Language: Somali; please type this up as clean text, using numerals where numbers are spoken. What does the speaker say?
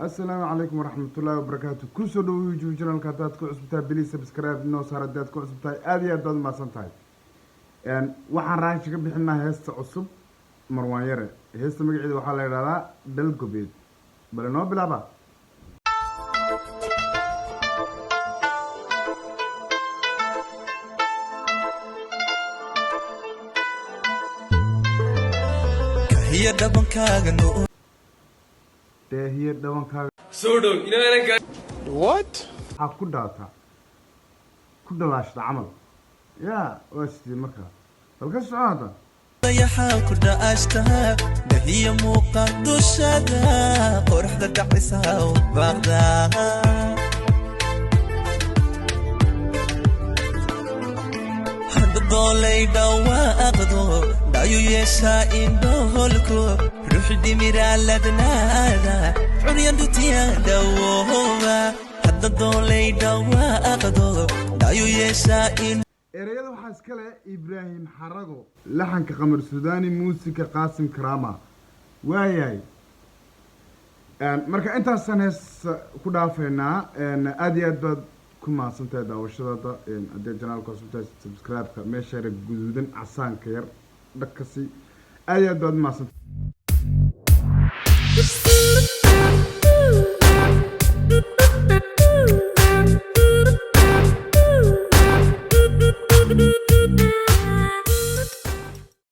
Asalaamu calaykum waraxmatullaahi wabarakaatu. Kusoo dhawo YouTube channelka. Haddaad ku cusubtahay, please subscribe noo saar. Haddaad ku cusub tahay, aada iyo aad baad umahadsan tahay. Waxaan reaction ka bixinaa heesta cusub Marwaan Yare. Heesta magaceeda waxaa la yidhahdaa Dhalgobeed. Bale noo bilaaba. Kahiya dhabankaaga nuur. Daahiye dhabankaaga. Soo dhow inaanan. What? Waxaa ku dhaataa, ku dhalaashta camal ya. Waa sidee markaa? Bal ka soco hadda. Dayaxaa ku dha'ashtaha, dahiya muuqa dushada, qoraxda dhacaysa u baaqda. Hadda doolay dhawaaqdo, dhayu yeeshaa indhoholku, ruux dhimiraa ladnaada, curyan dhutiya dhawooba. Hadda doolay dhawaaqdo, dhayu yeeshaa in Ereyada waxaa iska leh Ibraahim Xarago, laxanka Qamar Suudani, muusika Qaasim Karama. Waayahay, marka intaasaan hees ku dhaafaynaa. Aada iyo aad baad ku mahadsantahay daawashadada. Haddii channelka cusubtahay, subscribe-ka meesha yara guduudan, casaanka yar dhagkasi. Aada iyo aad baad umahadsantahay.